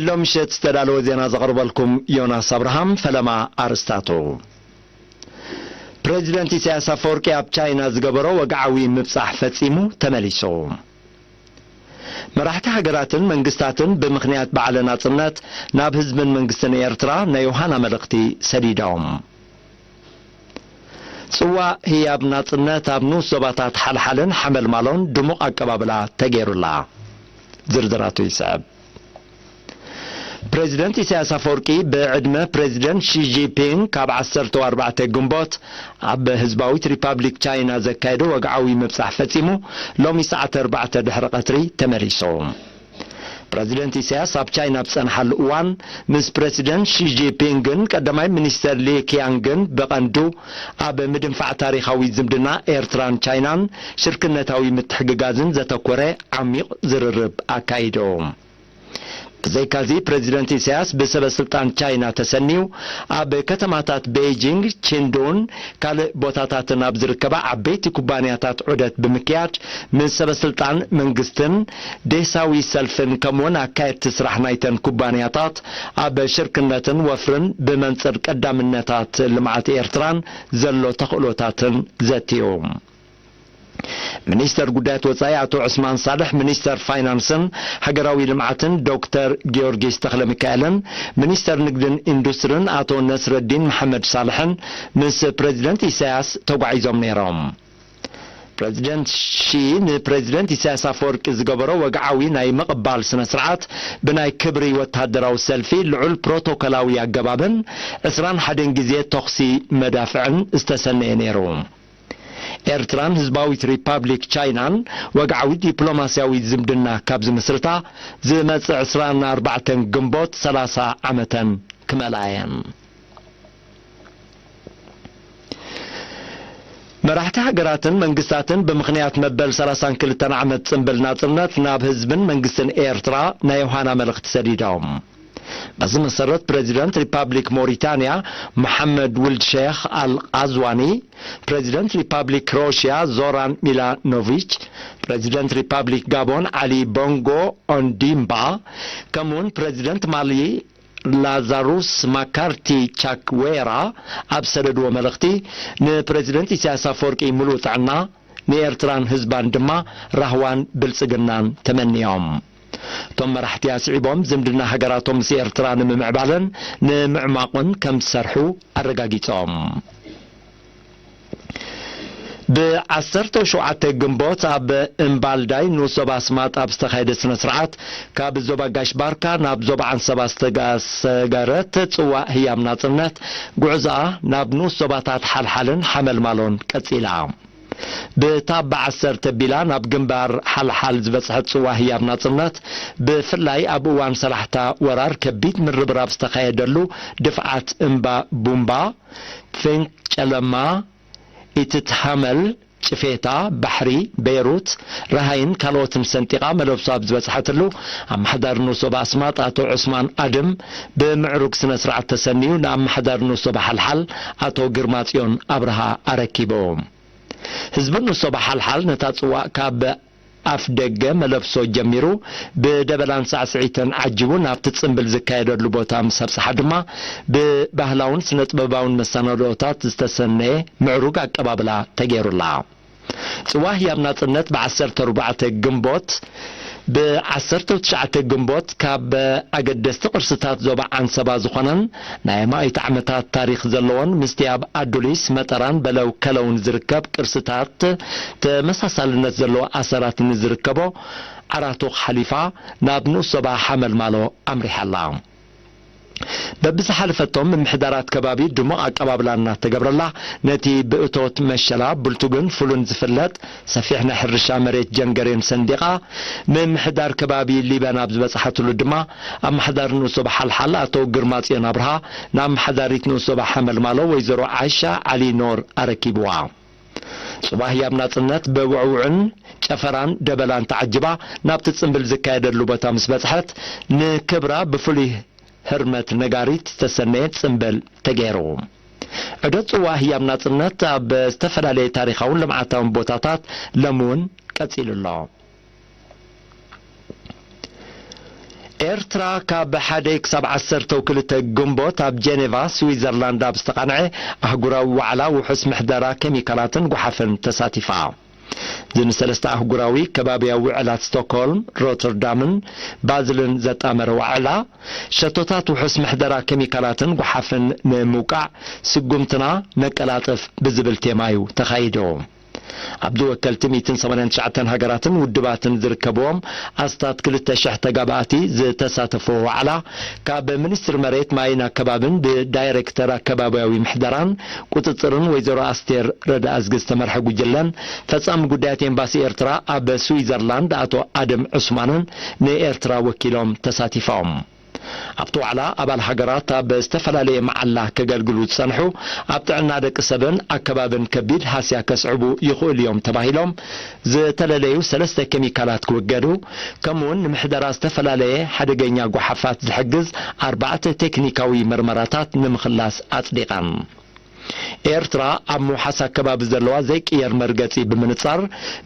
ሎም ምሸት ዝተዳለወ ዜና ዘቕርበልኩም ዮናስ ኣብርሃም። ፈለማ ኣርስታቱ። ፕሬዚደንት ኢሳያስ ኣፈወርቂ ኣብ ቻይና ዝገበሮ ወግዓዊ ምብጻሕ ፈጺሙ ተመሊሱ። መራሕቲ ሃገራትን መንግስታትን ብምኽንያት በዓለ ናጽነት ናብ ህዝብን መንግስትን ኤርትራ ናይ ዮሃና መልእኽቲ ሰዲዶም። ጽዋእ ህያብ ናጽነት ኣብ ንኡስ ዞባታት ሓልሓልን ሓመልማሎን ድሙቕ ኣቀባብላ ተገይሩላ። ዝርዝራቱ ይስዕብ። ፕሬዚደንት ኢሳያስ ኣፈወርቂ ብዕድመ ፕሬዚደንት ሺ ጂንፒንግ ካብ ዓሰርተ ኣርባዕተ ግንቦት ኣብ ህዝባዊት ሪፓብሊክ ቻይና ዘካየዶ ወግዓዊ ምብጻሕ ፈጺሙ ሎሚ ሰዓት ኣርባዕተ ድሕሪ ቀትሪ ተመሊሱ። ፕረዚደንት ኢሳያስ ኣብ ቻይና ኣብ ዝጸንሓሉ እዋን ምስ ፕረሲደንት ሺ ጂንፒንግን ቀዳማይ ሚኒስተር ሊ ኪያንግን ብቐንዱ ኣብ ምድንፋዕ ታሪኻዊ ዝምድና ኤርትራን ቻይናን ሽርክነታዊ ምትሕግጋዝን ዘተኮረ ዓሚቕ ዝርርብ ኣካይዱ። ብዘይካዚ ፕረዚደንት ኢሳያስ ብሰበ ስልጣን ቻይና ተሰንዩ ኣብ ከተማታት ቤይጂንግ፣ ቺንዱን ካልእ ቦታታትን ኣብ ዝርከባ ዓበይቲ ኩባንያታት ዑደት ብምክያድ ምስ ሰበ ስልጣን መንግስትን ዴሳዊ ሰልፍን ከምኡውን ኣካየድቲ ስራሕ ናይተን ኩባንያታት ኣብ ሽርክነትን ወፍርን ብመንጽር ቀዳምነታት ልምዓት ኤርትራን ዘሎ ተኽእሎታትን ዘትዩ። ሚኒስተር ጉዳያት ወጻኢ ኣቶ ዑስማን ሳልሕ፣ ሚኒስተር ፋይናንስን ሃገራዊ ልምዓትን ዶክተር ጊዮርጊስ ተኽለሚካኤልን ሚኒስተር ንግድን ኢንዱስትርን ኣቶ ነስረዲን መሓመድ ሳልሕን ምስ ፕረዚደንት ኢሳያስ ተጓዒዞም ነይሮም። ፕረዚደንት ሺ ንፕረዚደንት ኢሳያስ ኣፈወርቂ ዝገበሮ ወግዓዊ ናይ ምቕባል ስነ ስርዓት ብናይ ክብሪ ወተሃደራዊ ሰልፊ ልዑል ፕሮቶኮላዊ ኣገባብን ዕስራን ሓደን ግዜ ተኹሲ መዳፍዕን ዝተሰነየ ነይሩ። ኤርትራን ህዝባዊት ሪፓብሊክ ቻይናን ወግዓዊ ዲፕሎማስያዊ ዝምድና ካብ ዝምስርታ ዝመጽእ ዕስራን ኣርባዕተን ግንቦት ሰላሳ ዓመተን ክመልኣ እየን። መራሕቲ ሃገራትን መንግስታትን ብምኽንያት መበል ሰላሳን ክልተን ዓመት ጽምብል ናጽነት ናብ ህዝብን መንግስትን ኤርትራ ናይ ዮሃና መልእኽቲ ሰዲዶም። በዚ መሰረት ፕረዚደንት ሪፓብሊክ ሞሪታንያ መሓመድ ውልድ ሼክ ኣል ቃዝዋኒ፣ ፕረዚደንት ሪፓብሊክ ክሮኤሽያ ዞራን ሚላኖቪች፣ ፕረዚደንት ሪፓብሊክ ጋቦን ዓሊ ቦንጎ ኦንዲምባ፣ ከምኡውን ፕረዚደንት ማሊ ላዛሩስ ማካርቲ ቻክዌራ ኣብ ሰደድዎ መልእኽቲ፣ ንፕረዚደንት ኢሳያስ ኣፈወርቂ ምሉእ ጥዕና፣ ንኤርትራን ህዝባን ድማ ራህዋን ብልጽግናን ተመንዮም። እቶም መራሕቲ ኣስዒቦም፣ ዝምድና ሃገራቶም ምስ ኤርትራ ንምምዕባልን ንምዕማቑን ከም ዝሰርሑ ኣረጋጊጾም። ብዓሰርተ ሸውዓተ ግንቦት ኣብ እምባልዳይ ንኡስ ዞባ ኣስማጥ ኣብ ዝተኻየደ ስነ ስርዓት፣ ካብ ዞባ ጋሽ ባርካ ናብ ዞባ ዓንሰባ ዝተሰገረት ጽዋእ ህያብ ናጽነት፣ ጉዕዞኣ ናብ ንኡስ ዞባታት ሓልሓልን ሓመልማሎን ቀጺላ። ብታባ ዓሰርተ ቢላ ናብ ግንባር ሓልሓል ዝበጽሐት ጽዋእ ህያብ ናጽነት፣ ብፍላይ ኣብ እዋን ሰላሕታ ወራር ከቢድ ምርብራብ ዝተኻየደሉ ድፍዓት እምባ ቡምባ፣ ፍንቅ ጨለማ፣ ኢትትሃመል፣ ጭፌታ፣ ባሕሪ፣ ቤይሩት፣ ረሃይን ካልኦትን ሰንጢቓ መለብሶ ኣብ ዝበጽሐትሉ፣ ኣመሓዳሪ ንኡስ ዞባ ኣስማጥ ኣቶ ዑስማን ኣድም ብምዕሩግ ስነ ስርዓት ተሰንዩ ንኣመሓዳሪ ንኡስ ዞባ ሓልሓል ኣቶ ግርማጽዮን ኣብርሃ ኣረኪቡ። ህዝቢ ንኡስ ዞባ ሓልሓል ነታ ጽዋእ ካብ ኣፍ ደገ መለብሶ ጀሚሩ ብደበላን ሳዕስዒትን ዓጂቡ ናብቲ ጽምብል ዝካየደሉ ቦታ ምስ ኣብጽሓ ድማ ብባህላውን ስነ ጥበባውን መሰናድኦታት ዝተሰነየ ምዕሩግ ኣቀባብላ ተገይሩላ። ጽዋ ህያብ ናጽነት ብዓሰርተ ኣርባዕተ ግንቦት፣ ብዓሰርተ ትሽዓተ ግንቦት ካብ ኣገደስቲ ቅርስታት ዞባ ዓንሰባ ዝኾነን ናይ ኣማኢት ዓመታት ታሪኽ ዘለዎን ምስቲ ኣብ ኣዱሊስ፣ መጠራን በለው ከለውን ዝርከብ ቅርስታት ተመሳሳልነት ዘለዎ ኣሰራት ንዝርከቦ ዓራቱኽ ሓሊፋ ናብ ንኡስ ዞባ ሓመልማሎ ኣምሪሓ ኣላ። በብዝሓለፈቶም ምምሕዳራት ከባቢ ድሙቕ ኣቀባብላ እናተገብረላ፣ ነቲ ብእቶት መሸላ፣ ብልቱግን ፍሉን ዝፍለጥ ሰፊሕ ናይ ሕርሻ መሬት ጀንገሬን ሰንዲቓ፣ ምምሕዳር ከባቢ ሊበን ኣብ ዝበጽሓትሉ ድማ፣ ኣመሓዳሪ ንኡስ ዞባ ሓልሓል ኣቶ ግርማጽዮን ኣብርሃ፣ ንኣመሓዳሪት ንኡስ ዞባ ሓመልማሎ ወይዘሮ ዓይሻ ዓሊ ኖር ኣረኪብዋ። ጽባህ ህያብ ናጽነት ብውዕውዕን ጨፈራን ደበላን ተዓጂባ ናብቲ ጽምብል ዝካየደሉ ቦታ ምስ በጽሐት፣ ንክብራ ብፍሉይ ህርመት ነጋሪት ዝተሰነየ ጽምብል ተገይሩ። ዑደት ጽዋእ ህያብ ናጽነት ኣብ ዝተፈላለየ ታሪኻውን ልምዓታውን ቦታታት ሎሚ እውን ቀጺሉ ኣሎ። ኤርትራ ካብ ሓደ ክሳብ ዓሰርተ ክልተ ግንቦት ኣብ ጀኔቫ ስዊዘርላንድ ኣብ ዝተቓንዐ ኣህጉራዊ ዋዕላ ውሑስ ምሕደራ ኬሚካላትን ጓሓፍን ተሳቲፋ። እዚ ንሰለስተ ኣህጉራዊ ከባብያዊ ውዕላት ስቶክሆልም፣ ሮተርዳምን ባዝልን ዘጣመረ ዋዕላ፣ ሸቶታት ውሑስ ምሕደራ ኬሚካላትን ጓሓፍን ንምውቃዕ ስጉምትና ነቀላጥፍ ብዝብል ቴማ እዩ ተኻይዱ። ኣብዚ ወከልቲ ሚእትን ሰማንያን ትሽዓተን ሃገራትን ውድባትን ዝርከብዎም ኣስታት ክልተ ሽሕ ተጋባእቲ ዝተሳተፍዎ ዋዕላ፣ ካብ ሚኒስትሪ መሬት፣ ማይን ኣከባብን ብዳይሬክተር ኣከባብያዊ ምሕደራን ቁጽጽርን ወይዘሮ ኣስቴር ረዳእዝጊ ዝተመርሐ ጉጅለን፣ ፈጻሚ ጉዳያት ኤምባሲ ኤርትራ ኣብ ስዊዘርላንድ ኣቶ ኣደም ዑስማንን ንኤርትራ ወኪሎም ተሳቲፎም። ኣብቲ ዋዕላ፣ ኣባል ሃገራት ኣብ ዝተፈላለየ መዓላ ከገልግሉ ዝጸንሑ፣ ኣብ ጥዕና ደቂ ሰብን ኣከባብን ከቢድ ሃስያ ከስዕቡ ይኽእሉ እዮም ተባሂሎም ዝተለለዩ ሰለስተ ኬሚካላት ክውገዱ፣ ከምኡውን ንምሕደራ ዝተፈላለየ ሓደገኛ ጓሓፋት ዝሕግዝ ኣርባዕተ ቴክኒካዊ መርመራታት ንምኽላስ ኣጽዲቐን። ኤርትራ ኣብ ምውሓስ ኣከባቢ ዘለዋ ዘይቅየር መርገጺ ብምንጻር፣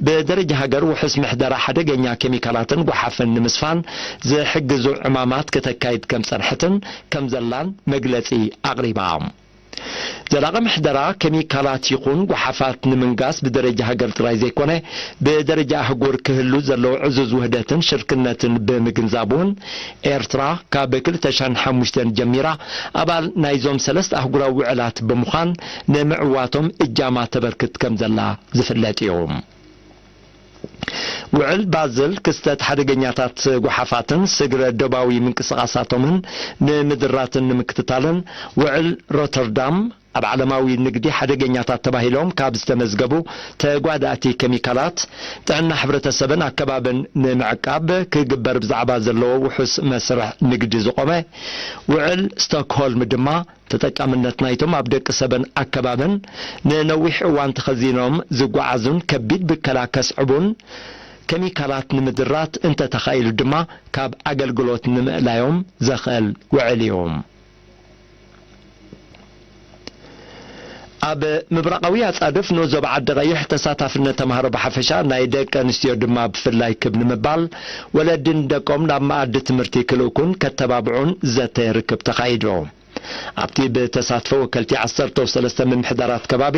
ብደረጃ ሃገር ውሑስ ምሕደራ ሓደገኛ ኬሚካላትን ጓሓፍን ንምስፋን ዝሕግዙ ዕማማት ከተካይድ ከም ጸንሐትን ከም ዘላን መግለጺ ኣቕሪባ። ዘላቒ ምሕደራ ኬሚካላት ይኹን ጓሓፋት ንምንጋስ ብደረጃ ሃገር ጥራይ ዘይኮነ፣ ብደረጃ ኣህጉር ክህሉ ዘለዎ ዕዙዝ ውህደትን ሽርክነትን ብምግንዛብ እውን፣ ኤርትራ ካብ ክልተ ሽሕን ሓሙሽተን ጀሚራ ኣባል ናይዞም ሰለስተ ኣህጉራዊ ውዕላት ብምዃን ንምዕዋቶም እጃማ ተበርክት ከም ዘላ ዝፍለጥ እዩ። ውዕል ባዝል ክስተት ሓደገኛታት ጓሓፋትን ስግረ ዶባዊ ምንቅስቓሳቶምን ንምድራትን ንምክትታልን፣ ውዕል ሮተርዳም ኣብ ዓለማዊ ንግዲ ሓደገኛታት ተባሂሎም ካብ ዝተመዝገቡ ተጓዳእቲ ኬሚካላት፣ ጥዕና ሕብረተሰብን ኣከባብን ንምዕቃብ ክግበር ብዛዕባ ዘለዎ ውሑስ መስርሕ ንግዲ ዝቖመ፣ ውዕል ስቶክሆልም ድማ ተጠቃምነት ናይቶም ኣብ ደቂ ሰብን ኣከባብን ንነዊሕ እዋን ተኸዚኖም ዝጓዓዙን ከቢድ ብከላ ከስዕቡን ኬሚካላት ንምድራት እንተተኻኢሉ ድማ ካብ ኣገልግሎት ንምእላዮም ዘኽእል ውዕል እዩ። ኣብ ምብራቓዊ ኣጻድፍ ንኡስ ዞባ ዓዲ ቀይሕ ተሳታፍነት ተማሃሮ ብሓፈሻ ናይ ደቂ ኣንስትዮ ድማ ብፍላይ ክብ ንምባል ወለዲ ንደቆም ናብ መኣዲ ትምህርቲ ክልእኩን ከተባብዑን ዘተ ርክብ ተኻይዱ። ኣብቲ ብተሳትፎ ወከልቲ ዓሰርተ ሰለስተ ምምሕዳራት ከባቢ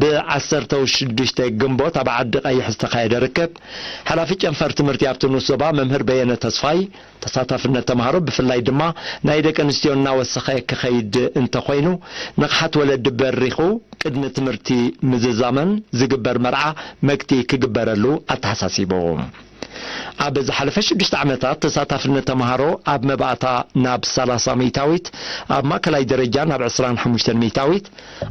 ብ ዓሰርተ ሽዱሽተ ግንቦት ኣብ ዓዲ ቀይሕ ዝተኻየደ ርክብ፣ ሓላፊ ጨንፈር ትምህርቲ ኣብቲ ንኡስ ዞባ መምህር በየነ ተስፋይ፣ ተሳታፍነት ተምሃሮ ብፍላይ ድማ ናይ ደቂ ኣንስትዮ እናወሰኸ ክኸይድ እንተኾይኑ፣ ንቕሓት ወለዲ በሪኹ ቅድሚ ትምህርቲ ምዝዛምን ዝግበር መርዓ መግቲ ክግበረሉ ኣተሓሳሲቡ። ኣብ ዝሓለፈ ሽዱሽተ ዓመታት ተሳታፍነት ተምሃሮ ኣብ መባእታ ናብ ሰላሳ ሚእታዊት፣ ኣብ ማእከላይ ደረጃ ናብ ዕስራን ሓሙሽተን ሚእታዊት፣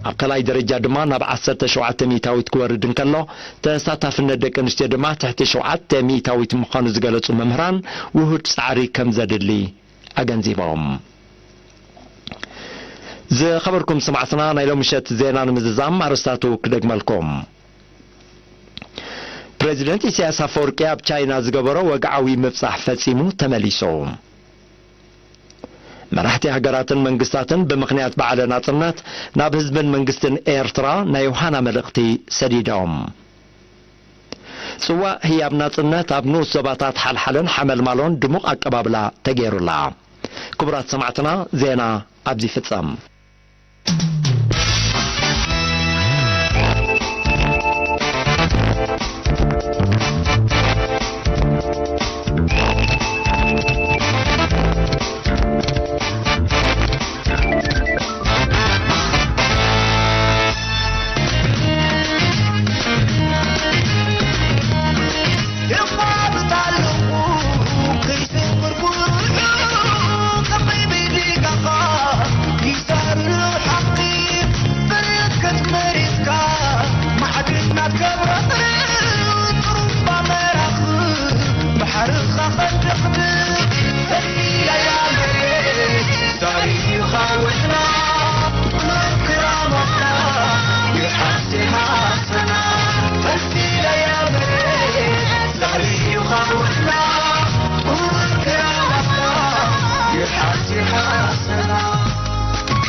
ኣብ ካልኣይ ደረጃ ድማ ናብ ዓሰርተ ሸውዓተ ሚእታዊት ክወርድ እንከሎ፣ ተሳታፍነት ደቂ ኣንስትዮ ድማ ትሕቲ ሸውዓተ ሚእታዊት ምዃኑ ዝገለጹ መምህራን፣ ውሁድ ጻዕሪ ከም ዘድሊ ኣገንዚቦም። ዝኸበርኩም ሰማዕትና፣ ናይ ሎሚ ምሸት ዜና ንምዝዛም ኣርእስታቱ ክደግመልኩም። ፕሬዚደንት ኢሳያስ ኣፈወርቂ ኣብ ቻይና ዝገበሮ ወግዓዊ ምብጻሕ ፈጺሙ ተመሊሱ። መራሕቲ ሃገራትን መንግስታትን ብምኽንያት በዓለ ናጽነት ናብ ህዝብን መንግስትን ኤርትራ ናይ ዮሃና መልእኽቲ ሰዲዶም። ጽዋእ ህያብ ናጽነት ኣብ ንኡስ ዞባታት ሓልሓልን ሓመልማሎን ድሙቕ ኣቀባብላ ተገይሩላ። ክቡራት ሰማዕትና፣ ዜና ኣብዚ ይፍጸም።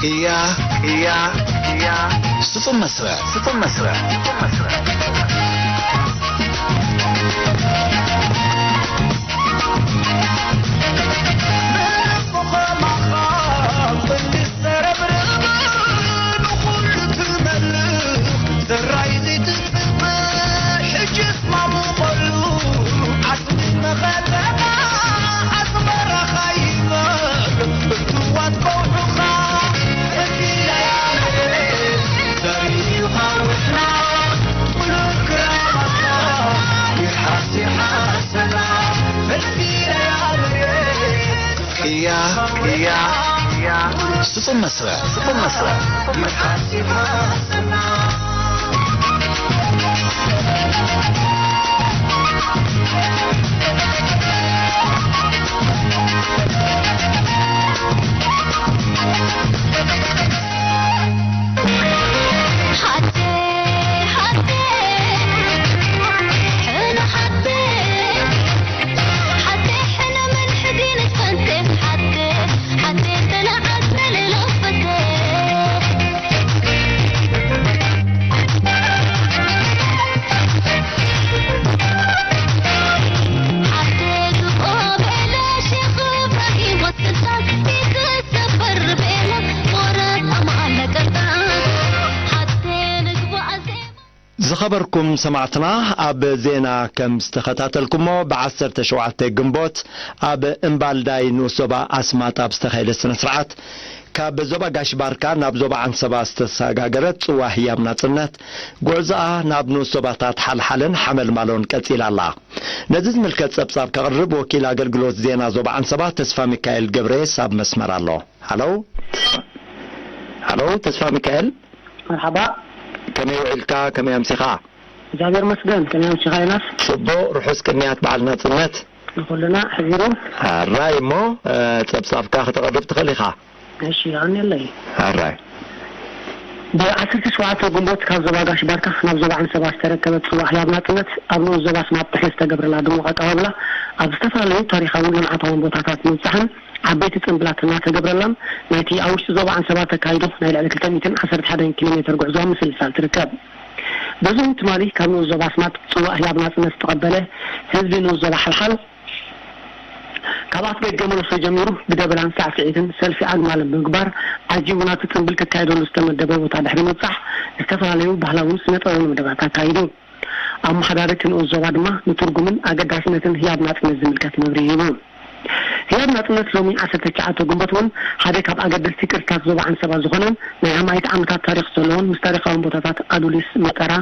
እያ፣ እያ፣ እያ። ስጡም መስርዕ፣ ስጡም መስርዕ፣ ስጡም መስርዕ። እያ እያ እያ ስጡም መስርዕ ስጡም መስርዕ ዝኸበርኩም ሰማዕትና፣ ኣብ ዜና ከም ዝተኸታተልኩሞ፣ ብ ዓሰርተ ሸውዓተ ግንቦት ኣብ እምባልዳይ ንኡስ ዞባ ኣስማጥ ኣብ ዝተኻየደ ስነ ስርዓት፣ ካብ ዞባ ጋሽ ባርካ ናብ ዞባ ዓንሰባ ዝተሰጋገረት ጽዋ ህያብ ናጽነት፣ ጉዕዞኣ ናብ ንኡስ ዞባታት ሓልሓልን ሓመልማሎን ቀጺላ ኣላ። ነዚ ዝምልከት ጸብጻብ ከቕርብ ወኪል ኣገልግሎት ዜና ዞባ ዓንሰባ ተስፋ ሚካኤል ገብረየስ ኣብ መስመር ኣሎ። ሃሎ፣ ሃሎ፣ ተስፋ ሚካኤል። መርሓባ። ከመይ ውዒልካ? ከመይ ኣምሲኻ? እግዚኣብሔር መስገን። ከመይ ኣምሲኻ ዮናስ? ጽቡቕ፣ ርሑስ ቅንያት በዓል ናጽነት። ንኹልና ሕዚሩ። ኣራይ እሞ፣ እ፣ ጸብጻብካ ከተቕርብ ትኽእል ኢኻ። እሺ፣ ይቐንየለይ። ኣራይ። ብ ዓሰርተ ሸውዓተ ግንቦት ካብ ዞባ ጋሽ ባርካ ናብ ዞባ ዓንሰባ ዝተረከበት ጽዋዕ ህያብ ናጽነት ኣብ ንኡስ ዞባ ኣስማጥ ድሕሪ ዝተገብረላ ድሙቕ ኣቀባብላ ኣብ ዝተፈላለዩ ታሪኻውን ልምዓታውን ቦታታት ምብጻሕን ዓበይቲ ጽምብላት እናተገብረላን ናይቲ ኣብ ውሽጢ ዞባ ዓንሰባ ተካይዶ ናይ ልዕሊ ክልተ ሚእትን ዓሰርተ ሓደን ኪሎ ሜተር ጉዕዞ ኣብ ምስልሳል ትርከብ። በዚ እውን ትማሊ ካብ ንኡስ ዞባ ኣስማጥ ጽዋእ ህያብ ናጽነት ዝተቐበለ ህዝቢ ንኡስ ዞባ ሓልሓል ካብ ኣፍ ደገ መለሶ ጀሚሩ ብደበላን ሳዕስዒትን ሰልፊ ኣግማልን ብምግባር ዓጂቡ ናብቲ ጽምብል ክካየደሉ ዝተመደበ ቦታ ድሕሪ ምብጻሕ ዝተፈላለዩ ባህላውን ስነ ጥበባውን መደባት ኣካይዱ። ኣመሓዳሪ እቲ ንኡስ ዞባ ድማ ንትርጉምን ኣገዳስነትን ህያብ ናጽነት ዝምልከት መብርሂ ሂቡ። ህያብ ናጽነት ሎሚ ዓሰርተ ትሽዓተ ግንቦት እውን ሓደ ካብ ኣገደስቲ ቅርስታት ዞባ ዓንሰባ ዝኾነን ናይ ኣማኢት ዓመታት ታሪኽ ዘለዎን ምስ ታሪኻውን ቦታታት ኣዱሊስ፣ መጠራ፣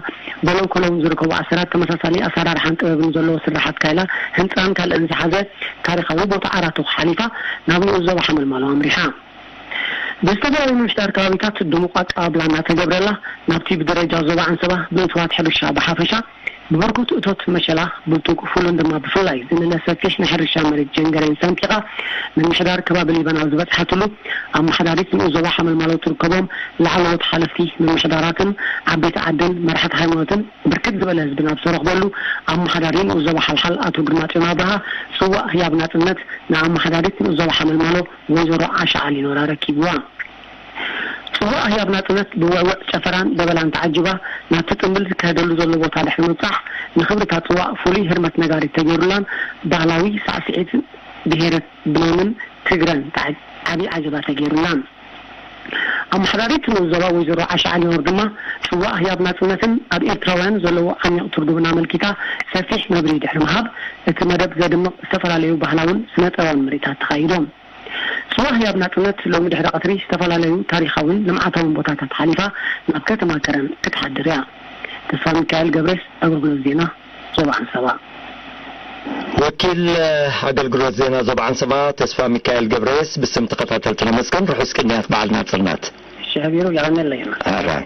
በለውኮለውን ዝርከቡ ኣሰራት ተመሳሳሊ ኣሰራርሓን ጥበብን ዘለዎ ስርሓት ካይላ፣ ህንጻን ካልእን ዝሓዘ ታሪኻዊ ቦታ ኣራቱ ሓሊፋ ናብ ንኡስ ዞባ ሓመልማሎ ኣምሪሓ። ብዝተፈላለዩ ምምሕዳር ከባቢታት ድሙቕ ኣቀባብላ እናተገብረላ፣ ናብቲ ብደረጃ ዞባ ዓንሰባ ብእትዋት ሕርሻ ብሓፈሻ፣ ብብርኩት እቶት መሸላ፣ ብርቱግ፣ ፉልን ድማ ብፍላይ ዝልለ ሰፊሕ ናይ ሕርሻ መሬት ጀንገሬን ሰንጢቓ፣ ምምሕዳር ከባቢ ሊበን ኣብ ዝበጽሓትሉ፣ ኣመሓዳሪት ንኡስ ዞባ ሓመልማሎ ትርከቦም ላዕለዎት ሓለፍቲ ምምሕዳራትን ዓበይቲ ዓድን መራሕቲ ሃይማኖትን ብርክት ዝበለ ህዝቢ ናብ ዝተረኽበሉ፣ ኣመሓዳሪ ንኡስ ዞባ ሓልሓል ኣቶ ግርማጽዮን ኣብርሃ፣ ጽዋእ ህያብ ናጽነት ንኣመሓዳሪት ንኡስ ዞባ ሓመልማሎ ወይዘሮ ዓሻ ዓሊኖር ኣረኪብዋ። ጽዋእ ህያብ ናጽነት ብውዕውዕ ጨፈራን ደበላን ተዓጂባ ናብቲ ጽምብል ዝካየደሉ ዘሎ ቦታ ድሕሪ ምብጻሕ፣ ንኽብሪ እታ ጽዋእ ፍሉይ ህርመት ነጋሪት ተገይሩላን ባህላዊ ሳዕስዒት ብሄረ ብሌንን ትግረን ተዓ-፣ ዓቢ ዓጀባ ተገይሩላን። ኣመሓዳሪት ንኡስ ዞባ ወይዘሮ ዓሻ ዓሊኖር ድማ ጽዋእ ህያብ ናጽነትን ኣብ ኤርትራውያን ዘለዎ ዓሚቕ ትርጉምን ኣመልኪታ ሰፊሕ መብርሂ ድሕሪ ምሃብ፣ እቲ መደብ ዘድምቕ ዝተፈላለዩ ባህላውን ስነ ጥበባውን ምርኢታት ተኻይዶም። ጽዋእ ህያብ ናጽነት ሎሚ ድሕሪ ቀትሪ ዝተፈላለዩ ታሪኻውን ልምዓታውን ቦታታት ሓሊፋ ናብ ከተማ ከረን ክትሓድር እያ። ተስፋ ሚካኤል ገብሬስ፣ ኣገልግሎት ዜና ዞባ ዓንሰባ። ወኪል ኣገልግሎት ዜና ዞባ ዓንሰባ ተስፋ ሚካኤል ገብሬስ ብስም ተኸታተልቲ ነመስግን። ርሑስ ቅንያት በዓል ናጽነት። እሺ፣ ሓቢሩ የቐንየለይ። ኣራይ።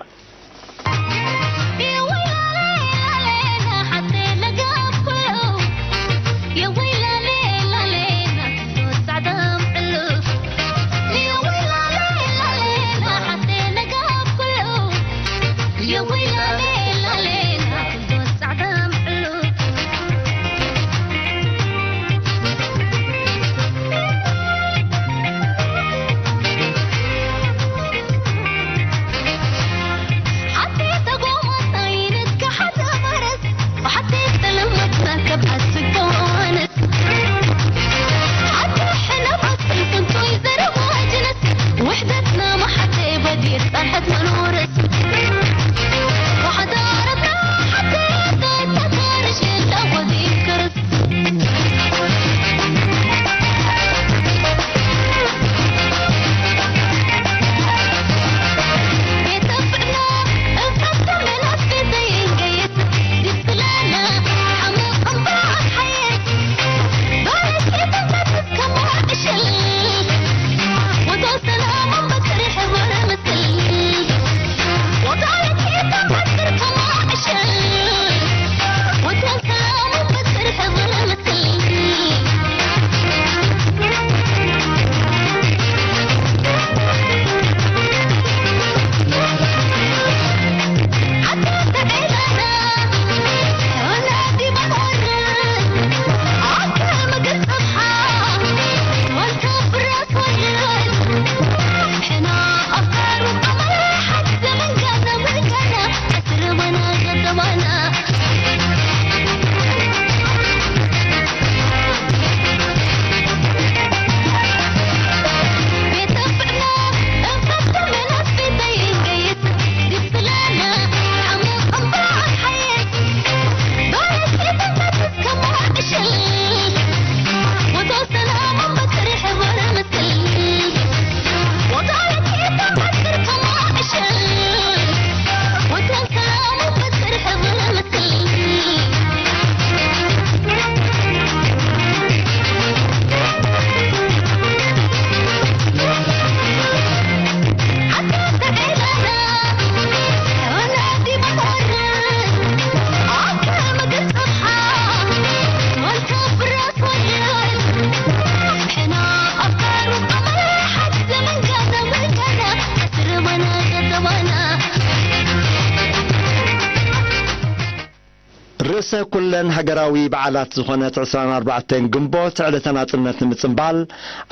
ኩለን ሃገራዊ በዓላት ዝኾነት ዕስራን ኣርባዕተን ግንቦት ዕለተ ናጽነት ንምጽንባል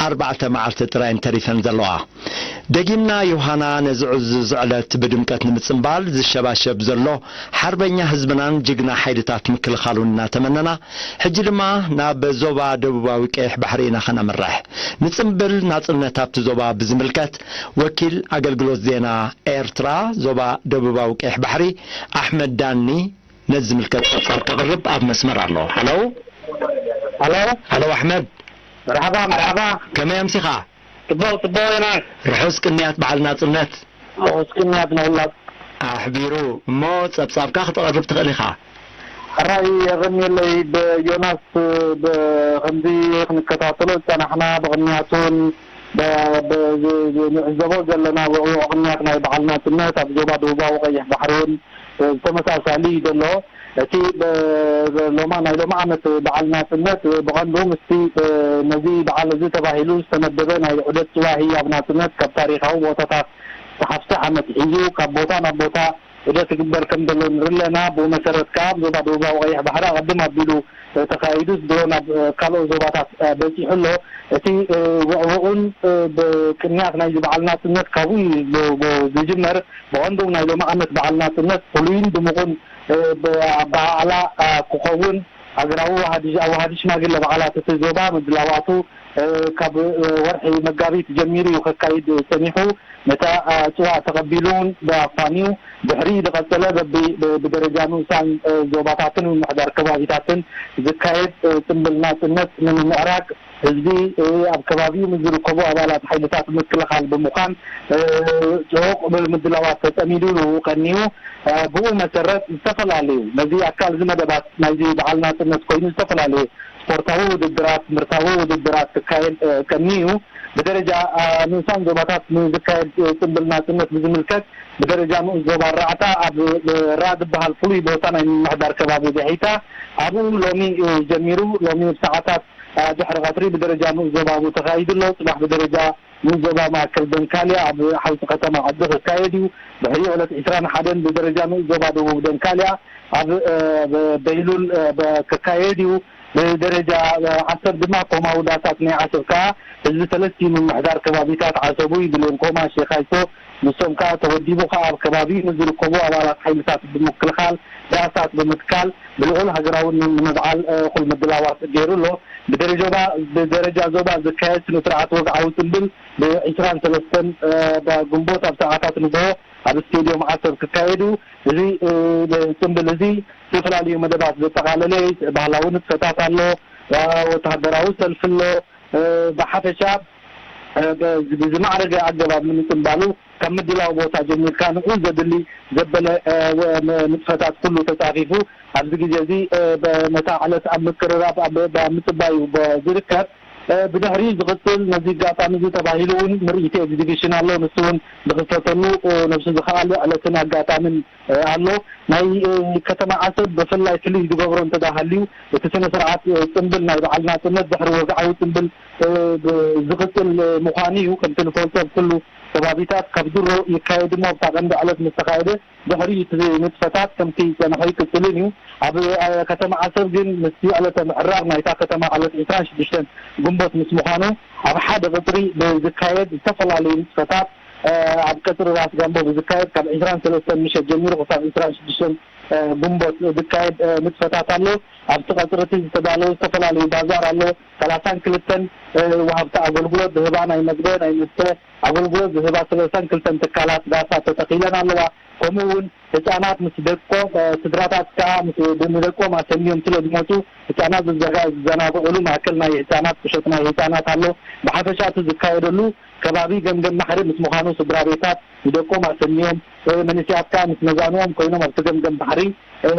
ኣርባዕተ መዓልቲ ጥራይ እንተሪፈን ዘለዋ። ደጊምና ዮሃና ነዚ ዕዙዝ ዕለት ብድምቀት ንምጽንባል ዝሸባሸብ ዘሎ ሓርበኛ ህዝብናን ጅግና ሓይልታት ምክልኻሉን እናተመነና፣ ሕጂ ድማ ናብ ዞባ ደቡባዊ ቀይሕ ባሕሪ ኢና ኸነምርሕ። ንጽምብል ናጽነት ኣብቲ ዞባ ብዝምልከት ወኪል ኣገልግሎት ዜና ኤርትራ ዞባ ደቡባዊ ቀይሕ ባሕሪ ኣሕመድ ዳኒ ነዚ ዝምልከት ጸብጻብ ከቕርብ ኣብ መስመር ኣሎ። ሃሎ። ሃሎ። ሃሎ ኣሕመድ። መርሓባ፣ መርሓባ። ከመይ ኣምሲኻ? ጽቡቕ፣ ጽቡቕ ዮናስ። ርሑስ ቅንያት በዓል ናጽነት። ርሑስ ቅንያት ንኹላትኩም። ኣሕቢሩ። እሞ ጸብጻብካ ክተቕርብ ትኽእል ኢኻ። ሕራይ የቐንየለይ። ብዮናስ፣ ብኸምዚ ክንከታተሎ ዝጸናሕና ብቕንያት እውን ብ-፣ ብ-፣ ዝ-፣ ዝ-፣ ንዕዘቦ ዘለና ውዕዉዕ ቅንያት ናይ በዓል ናጽነት ኣብ ዞባ ደቡባዊ ቀይሕ ባሕሪ እውን ብተመሳሳሊ እዩ ዘሎ። እቲ ብ-፣ ብ-፣ ሎማ፣ ናይ ሎሚ ዓመት በዓል ናጽነት ብቐንዱ ምስቲ፣ እ፣ ነዚ በዓል እዚ ተባሂሉ ዝተመደበ ናይ ዑደት ጽባህ ህያብ ናጽነት ካብ ታሪኻዊ ቦታታት ተሓፍተ ዓመት ሒዙ ካብ ቦታ ናብ ቦታ ዑደት ይግበር ከም ዘሎ ንርኢ ኣለና። ብኡ መሰረት ከኣ ኣብ ዞባ ደቡባዊ ቀይሕ ባሕሪ ኣቐድም ኣቢሉ፣ እ፣ ተኻይዱስ ድሮ ናብ፣ እ፣ ካልኦት ዞባታት፣ እ፣ በጺሑ ኣሎ። እቲ፣ እ፣ ውዕውዑን፣ እ፣ ብቅንያት ናይዚ በዓል ናጽነት ካብኡ እዩ ብ-፣ ብ-፣ ዝጅመር። ብቐንዱ ናይ ሎሚ ዓመት በዓል ናጽነት ፍሉይን ድሙቕን፣ እ፣ ብ-፣ ኣበዓዕላ፣ እ፣ ክኸውን፣ ሃገራዊ ወሃዲ፣ ወሃዲ ሽማግለ በዓላት እቲ ዞባ ምድላዋቱ፣ እ፣ ካብ፣ እ፣ ወርሒ መጋቢት ጀሚሩ እዩ ከካይድ ጸኒሑ። ነታ፣ እ፣ ጽዋዕ ተቐቢሉ እውን ብኣፋንዩ ድሕሪ ዝቐጸለ በቢ-፣ ብ-፣ ብደረጃ ንኡሳን፣ እ፣ ዞባታትን ምምሕዳር ከባቢታትን ዝካየድ፣ እ፣ ጽምብል ናጽነት ንምምዕራግ ህዝቢ፣ እ፣ ኣብ ከባቢኡ ምስ ዝርከቡ ኣባላት ሓይልታት ምክልኻል ብምዃን፣ እ፣ ጽዑቕ ብምድላዋት ተጸሚዱ እዩ ቀንዩ። እ፣ ብኡ መሰረት ዝተፈላለዩ ነዚ ኣካል እዚ መደባት ናይዚ በዓል ናጽነት ኮይኑ ዝተፈላለዩ ስፖርታዊ ውድድራት፣ ትምህርታዊ ውድድራት ክካየድ፣ እ፣ ቀንዩ እዩ። ብደረጃ፣ እ፣ ንኡሳን ዞባታት ንዝካየድ፣ እ፣ ጽምብል ናጽነት ብዝምልከት ብደረጃ ንኡስ ዞባ ኣራዕታ ኣብ፣ እ፣ ራ ዝበሃል ፍሉይ ቦታ ናይ ምምሕዳር ከባቢ ገሒታ ኣብኡ ሎሚ፣ እ፣ ጀሚሩ ሎሚ ብሰዓታት እ፣ ድሕሪ ቀትሪ ብደረጃ ንኡስ ዞባ ተኻይዱ ኣሎ። ጽባሕ ብደረጃ ንኡስ ዞባ ማእከል ደንካልያ ኣብ ሓውሲ ከተማ ዓዲ ክካየድ እዩ። ድሕሪኡ ዕለት ዕስራን ሓደን ብደረጃ ንኡስ ዞባ ደቡብ ደንካልያ ኣብ፣ እ፣ ብ-፣ በይሉል፣ እ፣ ብ-፣ ክካየድ እዩ። ብደረጃ፣ እ፣ ዓሰብ ድማ ኮማዊ ዳሳት ናይ ዓሰብ ከኣ ህዝቢ ሰለስቲኡ ምምሕዳር ከባቢታት ዓሰቡይ፣ ብሌን ኮማ፣ ሼኻይሶ ንሶም ከኣ ተወዲቡ ከኣ ኣብ ከባቢኡ ንዝርከቡ ኣባላት ሓይልታት ብምክልኻል ዳሳት ብምትካል ብልዑል ሃገራዊ ንምብዓል፣ እ፣ እኹል ምድላዋት ገይሩ ኣሎ። ብደረጃ ዞባ፣ ብደረጃ ዞባ ዝካየድ ስነ ስርዓት ወግዓዊ ጽምብል ብዕስራን ሰለስተን፣ እ፣ ግንቦት ኣብ ሰዓታት ንግሆ ኣብ ስቴድዮም ዓሰብ ክካየድ እዩ። እዚ፣ እ፣ ጽምብል እዚ ዝተፈላለዩ መደባት ዘጠቓለለ እዩ። ባህላዊ ንጥፈታት ኣሎ፣ እ፣ ወተሃደራዊ ሰልፊ ኣሎ። እ፣ ብሓፈሻ፣ እ፣ በዚ፣ ብዝማዕረገ ኣገባብ ንምጽንባሉ ካብ ምድላው ቦታ ጀሚርካ ንዑ ዘድሊ ዘበለ፣ እ፣ ወ-፣ ን-፣ ንጥፈታት ኩሉ ተጻፊፉ ኣብዚ ግዜ እዚ፣ እ፣ በ-፣ ነታ ዕለት ኣብ ምቅርራብ ኣብ፣ ኣብ ምጽባዩ በ-፣ ዝርከብ። እ፣ ብድሕሪኡ ዝቕጽል ነዚ ኣጋጣሚ እዚ ተባሂሉ እውን ምርኢት ኤግዚቢሽን ኣሎ። ንሱ እውን ዝኽፈተሉ፣ እ፣ ነብሱ ዝኸኣለ ዕለትን ኣጋጣምን፣ እ፣ ኣሎ። ናይ፣ እ፣ ከተማ ዓሰብ ብፍላይ ፍልይ ዝገብሮ እንተ ደኣ ሃልዩ፣ እቲ ስነ ስርዓት፣ እ፣ ጽምብል ናይ በዓል ናጽነት ድሕሪ ወግዓዊ ጽምብል፣ እ፣ ብ-፣ ዝቕጽል፣ እ፣ ምዃኑ እዩ። ከምቲ ንፈልጦ ኣብ ኩሉ ከባቢታት ካብ ድሮ ይካየድ እሞ፣ ኣብታ ቀንዲ ዕለት ምስ ተኻየደ፣ ድሕሪኡ እቲ ንጥፈታት ከምቲ ዝጸንሐ ይቅጽልን እዩ። ኣብ፣ እ፣ ከተማ ዓሰብ ግን ምስቲ ዕለተ ምሕራር ናይታ ከተማ ዕለት ዕስራን ሽዱሽተን ግንቦት ምስ ምዃኑ፣ ኣብ ሓደ ቀጽሪ ብዝካየድ ዝተፈላለዩ ንጥፈታት፣ እ፣ ኣብ ቀጽሪ ራስ ጋምቦ ብዝካየድ ካብ ዕስራን ሰለስተን ምሸት ጀሚሩ ክሳብ ዕስራን ሽዱሽተን፣ እ፣ ግንቦት ዝካየድ፣ እ፣ ንጥፈታት ኣሎ። ኣብቲ ቀጽሪ እቲ ዝተዳለወ ዝተፈላለዩ ባዛር ኣሎ። ሰላሳን ክልተን፣ እ፣ ወሃብቲ ኣገልግሎት ዝህባ ናይ መግቢ፣ ናይ መስተ ኣገልግሎት ዝህባ ሰላሳን ክልተን ትካላት ዳሳት ተተኺለን ኣለዋ። ከምኡ እውን ህጻናት ምስ ደቆም፣ እ፣ ስድራታት ከኣ ምስ፣ ብ-፣ ንደቆም ኣሰንዮም ስለ ዝመጹ፣ ህጻናት ዝዘጋ-፣ ዝዘናግዑሉ ማእከል ናይ ህጻናት፣ ቁሸት ናይ ህጻናት ኣሎ። ብሓፈሻ እቲ ዝካየደሉ ከባቢ ገምገም ባሕሪ ምስ ምዃኑ፣ ስድራ ቤታት ንደቆም ኣሰንዮም፣ እ፣ መንእሰያት ከኣ ምስ መዛንኦም ኮይኖም ኣብቲ ገምገም ባሕሪ፣ እ፣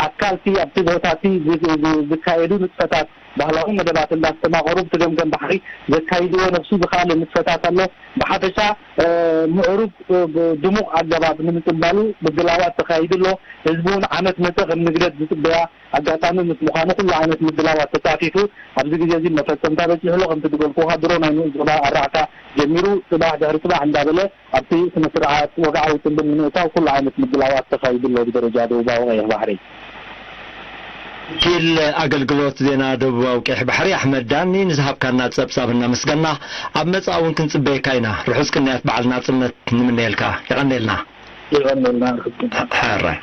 ኣካልቲ ኣብቲ ቦታቲ ዝ-፣ ዝ-፣ ዝካየዱ ንጥፈታት፣ ባህላዊ መደባት እንዳስተማቐሩ ኣብቲ ገምገም ባሕሪ ዘካይድዎ ነብሱ ዝኸኣለ ንጥፈታት ኣሎ። ብሓፈሻ፣ እ፣ ምዕሩግ፣ እ፣ ብድሙቕ ኣገባብ ንምጽንባሉ ምድላዋት ተኻይዱ ኣሎ። ህዝቢ እውን ዓመት መጸ ከም ንግደት ዝጽበያ ኣጋጣሚ ምስ ምዃኑ፣ ኩሉ ዓይነት ምድላዋት ተጻፊፉ ኣብዚ ግዜ እዚ መፈጸምታ በጺሑ ኣሎ። ከምቲ ዝገልኩኻ፣ ድሮ ናይ ንኡስ ዞባ ኣራዕታ ጀሚሩ፣ ጽባሕ ድሕሪ ጽባሕ እንዳበለ ኣብቲ ስነ ስርዓት ወግዓዊ ጽምብል ንምእታው ኩሉ ዓይነት ምድላዋት ተኻይዱ ኣሎ ብደረጃ ደቡባዊ ቀይሕ ባሕሪ። ወኪል ኣገልግሎት ዜና ደቡባዊ ቀይሕ ባሕሪ ኣሕመድ ዳኒ፣ ንዝሃብካና ጸብጻብ እናመስገና፣ ኣብ መጻኢ እውን ክንጽበየካ ኢና። ርሑስ ቅንያት በዓል ናጽነት ንምነየልካ። የቐንየልና። ይቐንየልና። ሕራይ።